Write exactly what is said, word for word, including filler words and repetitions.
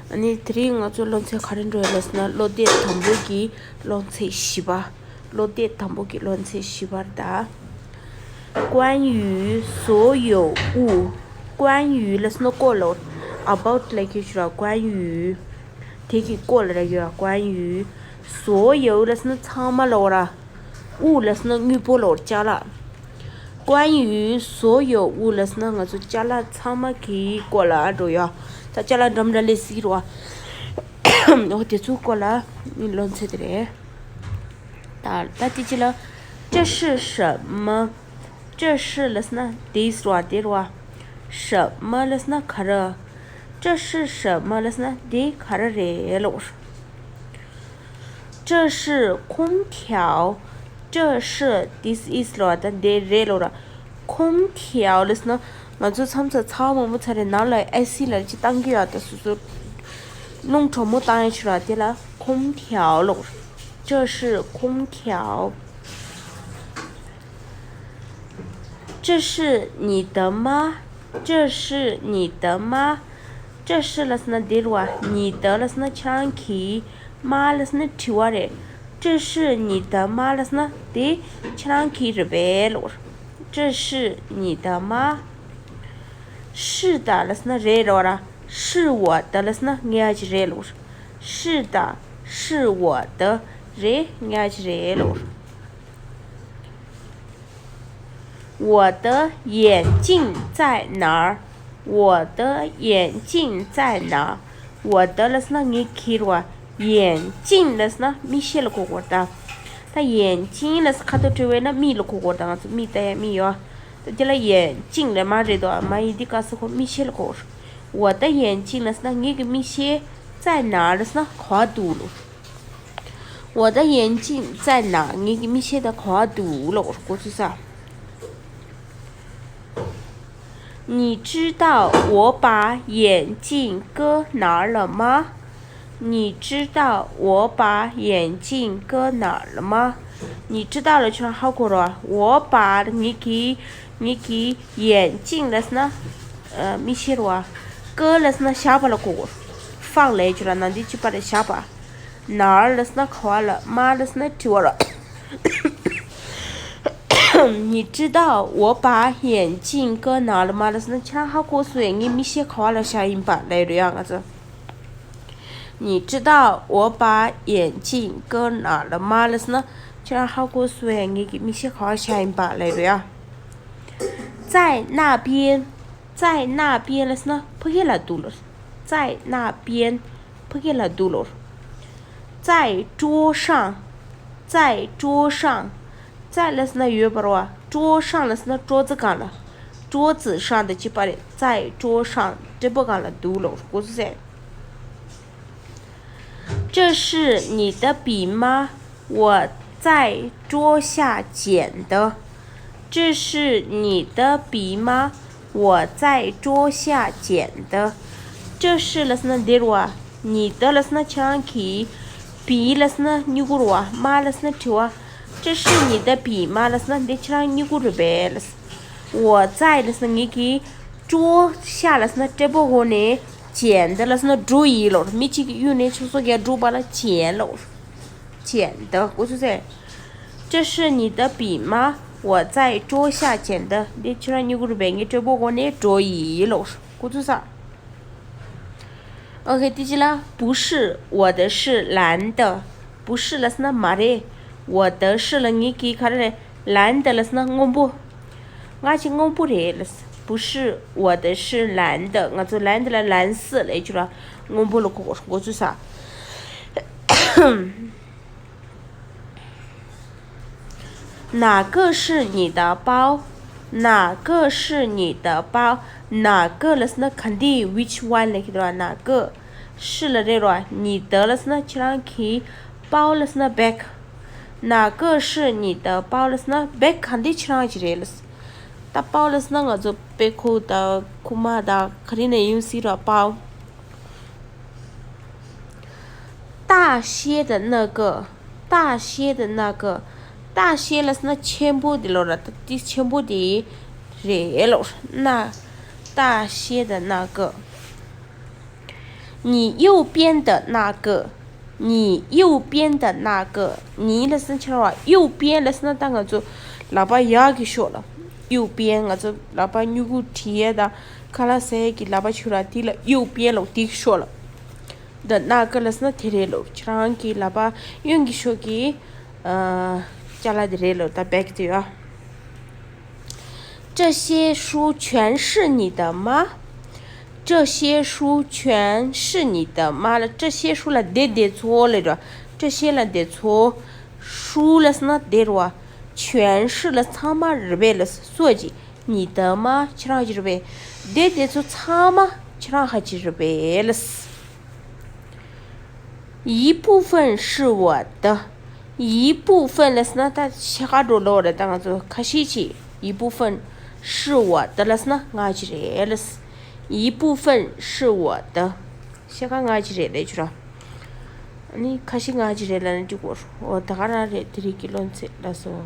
ཨ་ནི་དེ་རིང་ང་ཚོ་སློབ་ཚན་ག་རེ་འགྲོ་ཡོད་ལབ་ཟེར་ན། སློབ་དེབ་དང་པོ་གི་སློབ་ཚན་བཞི་པ། སློབ་དེབ་དང་པོ་གི་སློབ་ཚན་བཞི་པ་རེད་ད། 关于所有物། 关于ལབ་ཟེར་ན་སྐོར་ལ། about ལབ་ཀྱི་ཞུ་ར། 关于དེ་གི་སྐོར་ལ་ར་ཡོད། 关于所有ལབ་ཟེར་ན་ཚང་མ་ལ་འོ་ར། 物ལབ་ཟེར་ན་དངོས་པོ་ལ་འོ་ར། ཅ་ལག 关于所有物ལབ་ཟེར་ན་ང་ཚོ་ཅ་ལག་ཚང་མ་གི་སྐོར་ལ་འགྲོ་ཡ། ད་ཅ་ལག་འདྲ་མི་འདྲ་སླེབས་སྲིད་རེད་བ། འོ་དེ་ཚོའི་སྐོར་ལ་ནི་སློབ་ཚན་དེ་རེད། ད་ད་དེ་ཅི་ལ། 这是什么། 这是ལབ་ཟེར་ན་དེ་ཟེར་བ་དེ་རེད་བ། 什么ལབ་ཟེར་ན་ག་རེ། 这是什么ལབ་ཟེར་ན་དེ་ག་རེ་རེད་ལབ། 这是空调། 这是this is ལབ་ད་འདི་རེད་ལབ་ར། 空调ལབ་ཟེར་ན་ང་ཚོ་མཚམས་མཚམས་ཚ་བ་མང་པོ་ཚ་རེད། ནང་ལ་ཨེ་སི་ལབ་ཅིག་བཏང་གི་ཡོད། ད་སོ་སོ་རླུང་དྲོན་མོ་བཏང་ཡ་ཆུ་ར་དེ་ལ་空调ལབ། 这是空调། 这是你的吗？这是你的吗？ 这是ལབ་ཟེར་ན་འདི་རེད་བ། 你的ལབ་ཟེར་ན་ཁྱེད་རང་གི། 吗ལབ་ཟེར་ན་དྲི་བ་རེད། 这是你的吗ལབ་ཟེར་ན་དེ་ཁྱེད་རང་གི་རེད་པས་ལབ། 这是你的吗？ 是的ལབ་ཟེར་ན་རེད་རེད་བ་ར། 是我的ལབ་ཟེར་ན་ངའི་ཅིག་རེད་ལབ། 是的，是我的རེད། ངའི་ཅིག་རེད་ལབ། 我的眼镜在哪儿？我的眼镜在哪儿？ 我的ལབ་ཟེར་ན་ངའི་གི་རེད་བ། 眼镜ལབ་ཟེར་ན་མིག་ཤེལ་ལ་གོ་དགོས་རེད་ད། ད་眼睛ལབ་ཟེར་ཁ་དོག་བྲི་བས་ན་མིག་ལ་གོ་དགོས་རེད་ད། ང་ཚོ་མིག་ལྟ་ཡ་མིག་ཡོད། ད་དེ་ལ་眼镜ལབ་མ་རེད་དོ། མ་ཡིན་དེ་ག་ས་ཁོ་མིག་ཤེལ་ལ་གོ་དགོས། 我的眼镜ལབ་ཟེར་ན་ངའི་གི་མིག་ཤེལ། 在哪儿ལབ་ཟེར་ན་ག་པར་འདུག་ལབ། 我的眼镜在哪儿？ ངའི་གི་མིག་ཤེལ་ད་ག་པར་འདུག་ལབ། གོ་ཚོད་ས། 你知道我把眼镜搁哪儿了吗？你知道我把眼镜搁哪儿了吗？ 你知道ལབ་ཁྱོད་རང་ཧ་གོ་རེད་བ། 我把ངའི་གི། ངའི་གི་眼镜ལབ་ཟེར་ན། ཨ། མིག་ཤེལ་རེད་བ། 搁ལབ་ཟེར་ན་བཞག་པ་ལ་གོ་དགོས། 放ལབ་ཁྱོད་རང་ནང་དེ་གཅིག་པ་རེད། བཞག་པ། 哪儿ལབ་ཟེར་ན་ག་པར་ལ། 吗ལབ་ཟེར་ན་དྲི་བ་རེད། 你知道我把眼镜搁哪儿了吗ལབ་ཟེར་ན་ཁྱེད་རང་ཧ་གོ་སོང་ངས་ངའི་མིག་ཤེལ་ག་པར་ལ་བཞག་ཡིན་པ་ལབ་རེད་ཡ། ང་ཚོ། 你知道我把眼镜搁哪儿了吗ལབ་ཟེར་ན་ཁྱེད་རང་ཧ་གོ་སོང་ངས་ངའི་གི་མིག་ཤེལ་ག་པར་བཞག་ཡིན་པ་ལབ་རེད་ཡ། 在那边། 在那边ལབ་ཟེར་ན་ཕ་གི་ལ་འདུག་ལབ། 在那边། ཕ་གི་ལ་འདུག་ལབ། 在桌上། 在桌上། 在ལབ་ཟེར་ན་ཡོད་པ་རེད་བ། 桌上ལབ་ཟེར་ན་桌子སྒང་ལ། 桌子上དང་གཅིག་པ་རེད། 在桌上། ཊེ་བལ་སྒང་ལ་འདུག་ལབ། གོ་ཚོད་ས། 这是你的笔吗？我在桌下捡的。这是你的笔吗？我在桌下捡的。 这是ལབ་ཟེར་ན་འདི་རེད་བ། 你的ལབ་ཟེར་ན་ཁྱེད་རང་གི། 笔ལབ་ཟེར་ན་སྨྱུ་གུ་རེད་བ།吗ལབ་ཟེར་ན་དྲི་བ། 这是你的笔吗ལབ་ཟེར་ན་འདི་ཁྱེད་རང་སྨྱུ་གུ་རེད་པས་ལབ། 我在ལབ་ཟེར་ན་ངའི་གི། 桌下ལབ་ཟེར་ན་ཊེ་བལ་འོག་ནས། 捡的ལབ་ཟེར་ན་འགྲོ་ཡི་ལབ། མི་གཅིག་གིས་གཡུགས་ནས་ཆུ་ཚོད་བརྒྱད་འགྲོ་བ་ལ་捡ལབ། 捡的གོ་ཚོད་ས། 这是你的笔吗？我在桌下捡的。འདི་ཁྱེད་རང་སྨྱུ་གུ་རེད་པས། ངས་ཊེ་བལ་འོག་ནས་འགྲོ་ཡི་ལབ། གོ་ཚོད་ས། ཨོ་ཁེ། དེ་ཅི་ལ། 不是，我的是蓝的。 不是ལབ་ཟེར་ན་མ་རེད། 我的是ལབ་ངའི་གི་ག་རེ་རེད། 蓝的ལབ་ཟེར་ན་སྔོན་པོ། ང་ཅིག་སྔོན་པོ་རེད་ལབ། 不是，我的是蓝的། ང་ཚོ་蓝的ལ་蓝色ལབ་ཡོད་ར། སྔོན་པོ་ལ་གོ་གོ་ཚོད་ས། 哪个是你的包？哪个是你的包？哪个ལབ་ཟེར་ན་ག་འདི། which one ལབ་ཀྱི་འདུག་ར། 哪个是ལབ་རེད་ར། 你的ལབ་ཟེར་ན་ཁྱེད་རང་གི། 包ལབ་ཟེར་ན་bag། 哪个是你的包ལབ་ཟེར་ན་bag ག་འདི་ཁྱེད་རང་གི་རེད་ལབ། ད་包ལབ་ཟེར་ན་ང་ཚོ་དཔེ་ཁུག་དང་ཁུག་མ་དང་ག་རེ་ནས་ཡོང་སྲིད་ར། 包། 大些的那个། 大些的那个། 大些ལབ་ཟེར་ན་ཆེན་པོ་དེ་ལབ་ར། ད་དེ་ཆེན་པོ་དེ་རེད་ལབ། 那། 大些的那个།你右边的那个，你右边的那个，你 ལབ་ཟེར་ན་ཁྱེད་རང་བ། 右边 ལབ་ཟེར་ན་ད་ང་ཚོ་ལག་པ་ཡར་གྱི་ཕྱོགས་ལ། 右边 ང་ཚོ་ལག་པ་སྨྱུ་གུ་བྲིས་ཡས་དང་ཁ་ལག་ཟ་ཡས་ཀྱི་ལག་པ་ཕྱོགས་ལ། དེ་ལ་右边 ལབ། དེ་གི་ཕྱོགས་ལ། 的那个 ལབ་ཟེར་ན་དེ་རེད་ལབ། ཁྱེད་རང་གི་ལག་པ་གཡོན་གྱི་ཕྱོགས་ཀྱི་ཨ་ཅ་ལག་དེ་རེད་ལབ། ད་བེག་དེ་ཡོད། 这些书全是你的吗？这些书全是你的吗 ལ། 这些书 ལ་དེ་དེ་ཚོ་ལབ་ར། 这些 ལ་དེ་ཚོ། 书 ལབ་ཟེར་ན་དེ་རེད་བ། 全是 ལ་ཚང་མ་རེད་པས་ལབ། སོགས་ཀྱི། 你的吗 ཁྱེད་རང་གི་རེད་པས། དེ་དེ་ཚོ་ཚང་མ་ཁྱེད་རང་ཧ་གི་རེད་པས་ལབ། 一部分是我的，一部分 ལབ་ཟེར་ན་ད་ཕྱེད་ཀ་འགྲོ་ལོ་རེད། ད་ང་ཚོ་ཁ་ཤས་ཀྱིས། 一部分是我的 ལབ་ཟེར་ན་ང་གི་རེད་ལབ། 一部分是我的。ཕྱེད་ཀ་ང་གི་རེད་ལབ་རྒྱུ་ར། ཨ་ནི་ཁ་ཤས་ང་གི་རེད་ལབ་ན་འགྲིག་གོ། འོ་ད་ག་རང་རེད། དེ་རིང་གི་སློབ་ཚན་ལ་སོ།